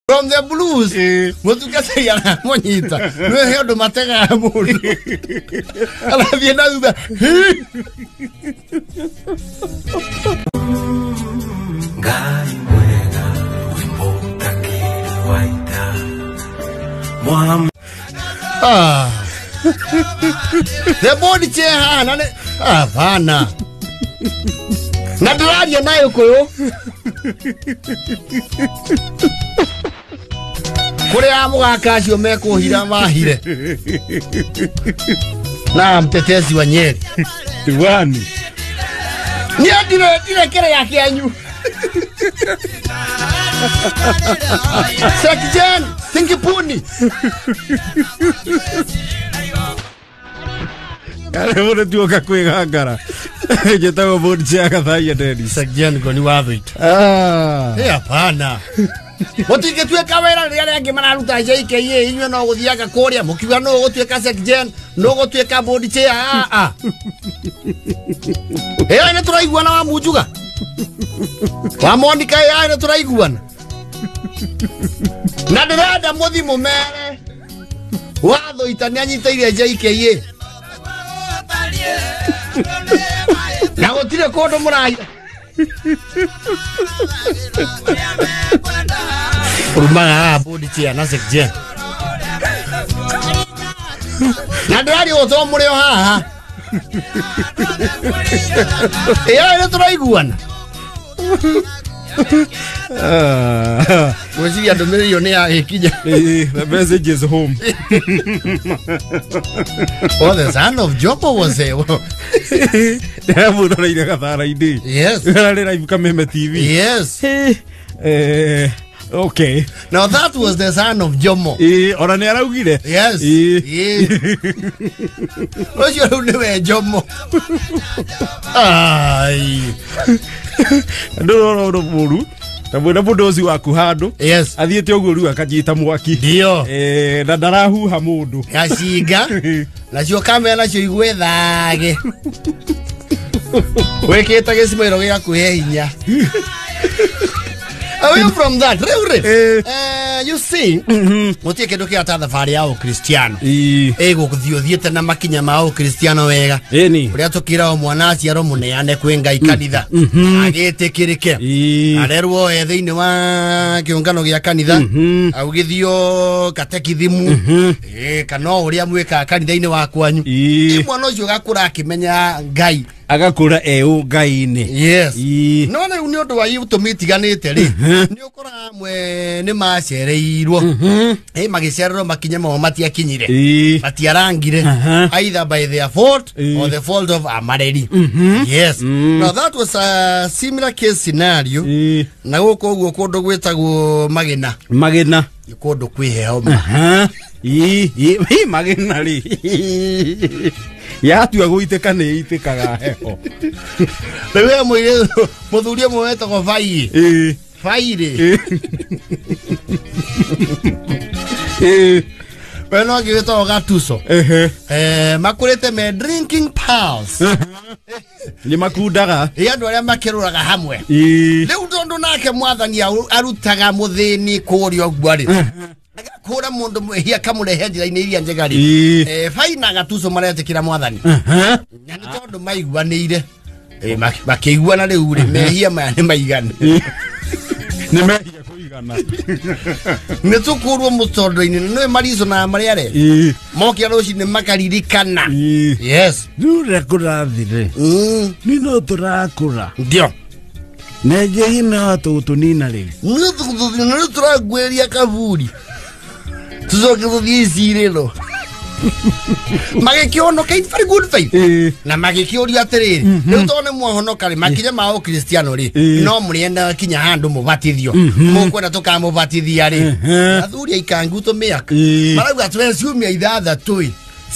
From the blues mutungatĩri aramũnyita nĩ he ũndũ mategaga mũndũ arathiĩ na thutha. Ngai mwega wĩ mũtangĩri wa ita. Ah. The board chair haha na nĩ hapana na ndĩraria na Gĩkũyũ kũrĩa mũgaka acio mekũhira mahire na mtetezi wa Nyeri Diwani. Niĩ ndirĩ kĩrĩa kĩanyu. Sekjen Singipuni. Karibu nĩ tuoka kwĩgangara. Njĩtagwo board chair Gathaia Dennis. Sekjen ngoni wa thũita. Ah. Ĩ hapana. Mũtingĩtuĩka wĩra rĩrĩa arĩa angĩ mararuta JKA inyuĩ no gũthiaga kũrĩa mũkiuga nũ ũgũtuĩka Sekjen nũ ũgũtuĩka board chair. Ah, ah. Ĩyo nĩ tũraiguana wa Munjuga wa Monica, ĩyo nĩ tũraiguana na ndĩrenda mũthi mũmere watho ita nĩ anyitĩire JKA na gũtirĩ kũndũ mũraira ũrumaga haha board chair na Sekjen na ndĩraria ũto mũrĩ o haha. Ĩyo nĩ tũraiguana. Ah. Gwĩciria ndũmĩrĩri ĩyo nĩ yagĩkinya. The message is home. Oh, the son of Jobo was there. Ndĩramũroreire gathara-inĩ. Yes. Ararĩ live Kameme TV. Yes. Okay. Now that was the son of Jomo. Ona nĩ araugire. Yes. Yes. Ũcio rĩu nĩwe Jomo. Ai. Ndũrona ũndũ mũru ta mwĩna mũndũ ũcio waku handũ Yes. athiĩte ũguo rĩu akanyita mwaki. Ndio. Na ndarahuha mũndũ. Gacinga. Nacio kamera nacio igue thage. Wĩkĩte gĩcimaĩro gĩa kwĩhe hinya. Away from that, rĩu rĩ. You see, gũtirĩ kĩndũ kĩega ta thabarĩ ya ũkristiano. Ĩgũthiĩ ũthiĩte na makinya ma ũkristiano wega. Ĩni. Ũrĩa tũkĩragwo mwana aciarwo mũneane kwĩ Ngai kanitha agĩtĩkĩrĩke arerwo e thĩinĩ wa kĩũngano gĩa kanitha augithio katekithimu kana o ũrĩa mwĩkaga kanitha-inĩ wa kwanyu. Mwana ũcio agakũra akĩmenya Ngai Agakũra e ũngai-inĩ. Yes. No rĩu nĩ ũndũ wa itũmi itiganĩte rĩ nĩ ũkoraga amwe nĩ macereirwo magĩcererwo makinya mao matiakinyire matiarangire either by their fault or the fault of amareri. Yes. Now that was a similar case scenario na gũkũ ũguo kũndũ gwĩtagwo Magina. Magina. Nĩ kũndũ kwĩ heho ma. Magina rĩ yatua gũitĩka nĩ ĩitĩkaga heho. Rĩu he mũirĩtu mũthuri ũmwe wetagwo Vai. Vai rĩ we no angĩ wĩtagwo Gatuso. Makũrĩte me drinking pals. Nĩ makundaga. Ĩ andũ arĩa makĩrũraga hamwe. Rĩu tondũ nake mwathani arutaga mũthĩni kũrĩa ũguo rĩ agakũra mũndũ mwĩhia akamũrehe njĩra-inĩ iria njega rĩ Vai na Gatuso maretĩkĩra mwathani na nĩ tondũ maiguanĩire makĩiguana rĩu rĩ mehia maya nĩ maigana. Nĩ mehia kũigana. Nĩ tũkũrwo mũtondo-inĩ na nĩwe mariconaga marĩa re mokĩra rũcinĩ makaririkana. Yes. Rĩu ũrĩa kũrathire nĩ no tũrakũra. Ndio. Na njĩhi no tũgũtũnina rĩu. Nĩ tũraguĩria kaburi tũcoke tũthiĩ icirĩro. Magĩkĩhonoka in very good faith. Na magĩkĩũria atĩrĩrĩ rĩu tondũ nĩ mwahonoka rĩ makinya ma ũkristiano rĩ no mũrĩendaga kinya handũ mũbatithio mũkwenda tũkamũbatithia rĩ athuri aikangu tũmĩaka marauga twe ciumia ithathatũ ĩ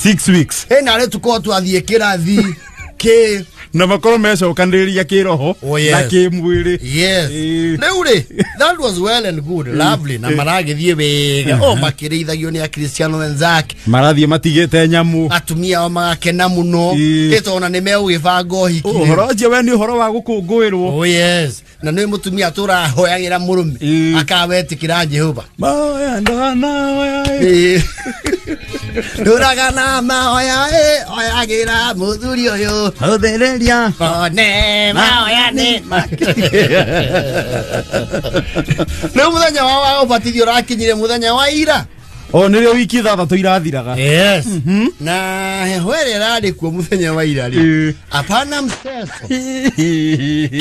6 weeks. Ĩ narĩ tũkorwo twathiĩ kĩrathi kĩ Na makorwo mecokanĩrĩria kĩroho Oh, yes. na kĩmwĩrĩ. Yes. Rĩu rĩ that was well and good lovely na maragĩthiĩ wega o makĩrĩithagio nĩ akristiano wenzake Marathiĩ matigĩte nyamũ. atumia ao magakena mũno ĩtona nĩ megũgĩbanga ũhiki. Ũhoro ũcio we nĩ ũhoro wa gũkũngũĩrwo. Oh yes. Na nĩ mũtumia tũrahoyagĩra mũrũme akawetĩkĩra Jehova. Mahoya ndana. Ndũraga na mahoya oyagĩra mũthuri ũyũ. Hũthĩrĩria. One mahoya nĩ Rĩu mũthenya wa ũbatithio ũrakinyire mũthenya wa ira. O nĩrĩo wiki ithathatũ irathiraga. Yes. Na heho ĩrĩa ĩrarĩ kuo mũthenya wa ira rĩ. Hapana mseso.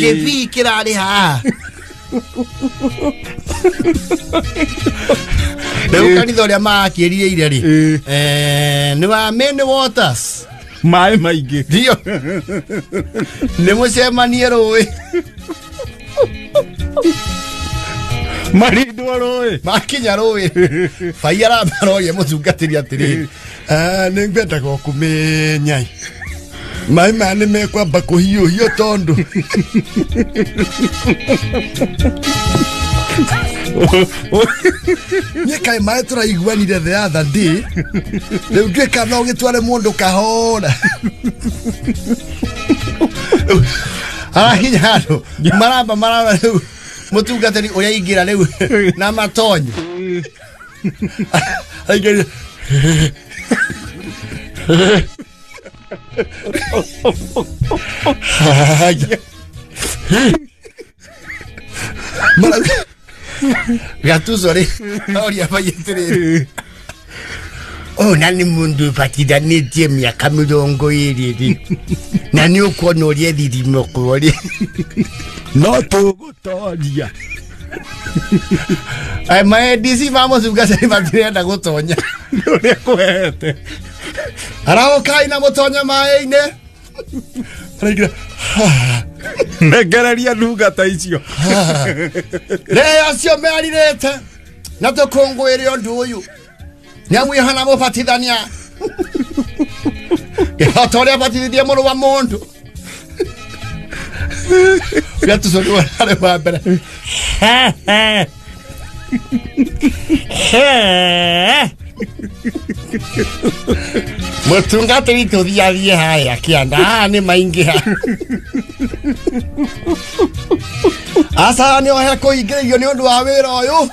Kĩbii kĩrarĩ haha. Rĩu kanitha ũrĩa makĩrire ire rĩ. Nĩ wa Many Waters. Maĩ maingĩ. Ndio. Nĩ mũcemanie rũĩ. Marindwo rũĩ. Makinya rũĩ. Bai aramaroria mũtungatĩri atĩrĩrĩ. Nĩ ngwendaga kũmenya. Maĩ maya nĩ mekwamba kũhiũhio tondũ. Niĩ kaĩ maĩ tũraiguanire the other day. Rĩu nduĩka no gĩtware mũndũ kahora. Arakinya handũ maramba marara rĩu mũtungatĩri ũrĩa aingĩra rĩu na matonyo. Aingĩra. Gatuso rĩ oria bai atĩrĩrĩ. Ũyũ na nĩ mũndũ ũbatithanĩtie mĩaka 20 rĩ. Na nĩ ũkuona ũrĩa ethithimũkwo rĩ. No tũgũtoria. Ai ma DC ma mũtungatĩri matirenda gũtonya. Ũrĩa kũhete. Arahũkai na mũtonya maĩ-inĩ. Araingĩra. Nengereria ndungata icio. Rĩo acio mearirĩte na tũkũngũĩre ũndũ ũyũ. Nĩamu Yohana mũbatithania. Kĩhoto ũrĩa abatithirie mũrũ wa mũndũ. Gatuso nĩwe arĩ wa mbere. Mũtungatĩri tũthiathiĩ haya kĩanda haha nĩ maingĩha. Aca nĩ ohe kũhingĩrĩrio nĩ ũndũ wa wĩra ũyũ.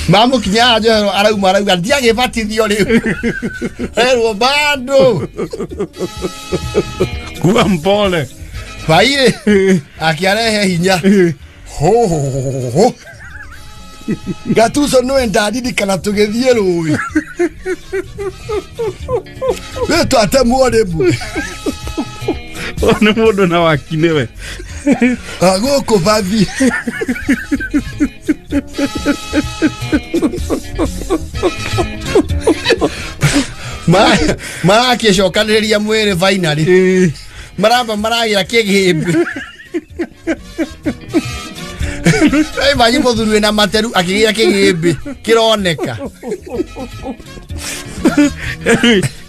Mamũkinya njohero arauma arauga ndiagĩbatithio rĩu. Erwo bado. Kuwa mpole. Baire akĩarehe hinya. Ho ho ho. Gatuso nĩwe ndaririkana tũgĩthiĩ rũĩ. We twatemwo rĩmwe. Nĩ mũndũ na waki nĩwe. Gũkũ bathi. Marakĩcokanĩrĩria mwĩrĩ finally. Maramba maragĩra kĩgĩmbĩ. Ai mũthuri wĩna materu akĩgĩra kĩgĩmbĩ kĩroneka.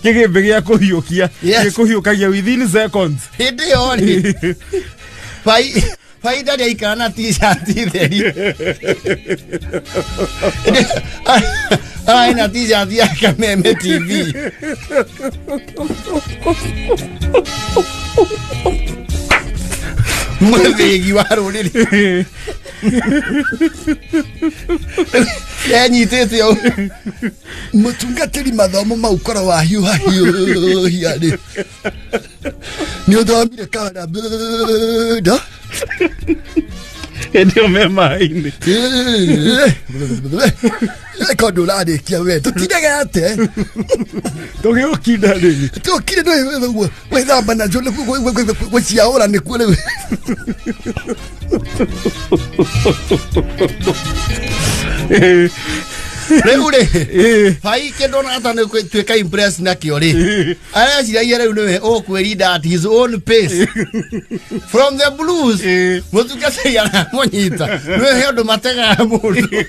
Kĩgĩmbĩ gĩa kũhiũkia. Gĩkũhiũkagia within seconds. Hĩndĩ ĩyo rĩ. Bai ndarĩ aikara na t-shirt theri. Ararĩ na t-shirt ya Kameme TV. Mũthĩgi wa rũrĩrĩ. Enyitĩte ũũ. Mũtungatĩri mathomo mau korwo wahiũha hiũhia rĩ. Nĩ ũthomire kana bado. Hĩndĩ ĩyo me maĩ-inĩ. Ko ndũrarĩkia we tũtinegete. Tũgĩũkinda rĩ. Tũkire gwĩthamba nacio gũciaũra nĩkuo rĩu. Rĩu rĩ bai kĩndũ ona nĩ tuĩka impress nakĩo rĩ. Areciragia rĩu nĩwe ũkwĩrinda at his own pace. From the blues mũtungatĩri aramũnyita. Nĩwe he ũndũ mategaga mũndũ.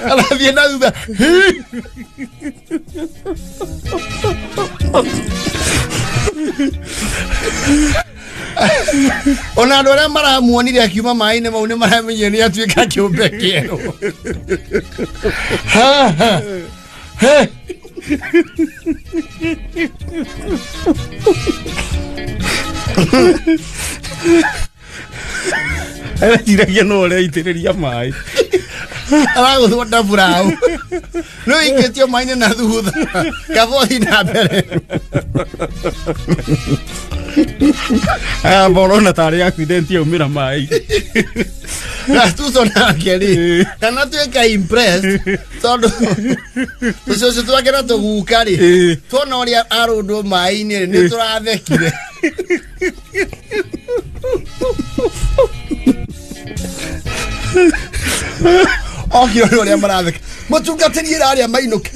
Arathiĩ na thutha. Ona andũ arĩa maramuonire akiuma maĩ-inĩ mau nĩ maramenyire nĩ atuĩka kĩũmbe kĩerũ. Areciragia no ũreitĩrĩria maĩ. Aragũthwo ndaburaũ. Rĩu ikĩtio maĩ-inĩ na thutha. Kabothi na mbere. Aya borona tarĩ accident yaumĩra maĩ. Gatuso nake rĩ, kana tuĩka impressed tondũ tũcũcũ twake na tũguka rĩ, tuona ũrĩa arũndwo maĩ-inĩ rĩ, nĩ tũrathekire. Okire nĩ ũrĩa maratheka. Mũtungatĩri ĩra arĩa mainũke.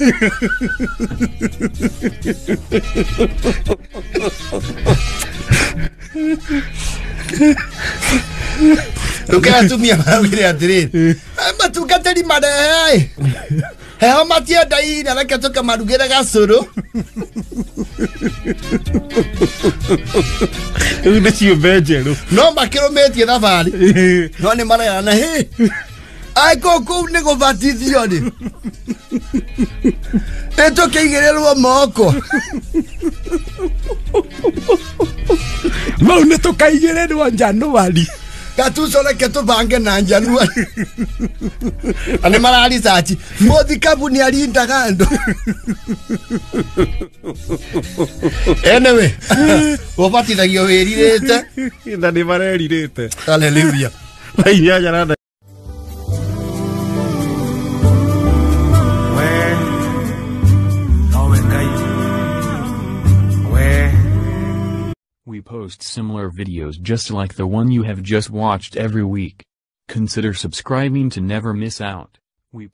Rũke atumia maraugire atĩrĩrĩ, matungatĩri marehe heho matienda ina, reke tũkamarugĩre gacũrũ. Rĩu nĩ ciũmbe njerũ. No makĩrũmĩtie thabarĩ, no nĩ marerana hĩ aiko kũu nĩ gũbatithio rĩ, ĩ tũkĩigĩrĩrwo moko. Mau nĩ tũkaigĩrĩrwo Januari. Gatuso reke tũbange na Januari. Na nĩ mararicaci mũthikabu nĩ arindaga andũ. Anyway, ũbatithagio wĩrirĩte. Na nĩ marerirĩte. Hallelujah. Thaa inyanya na We nowe Ngai. We We post similar videos just like the one you have just watched every week. Consider subscribing to never miss out. We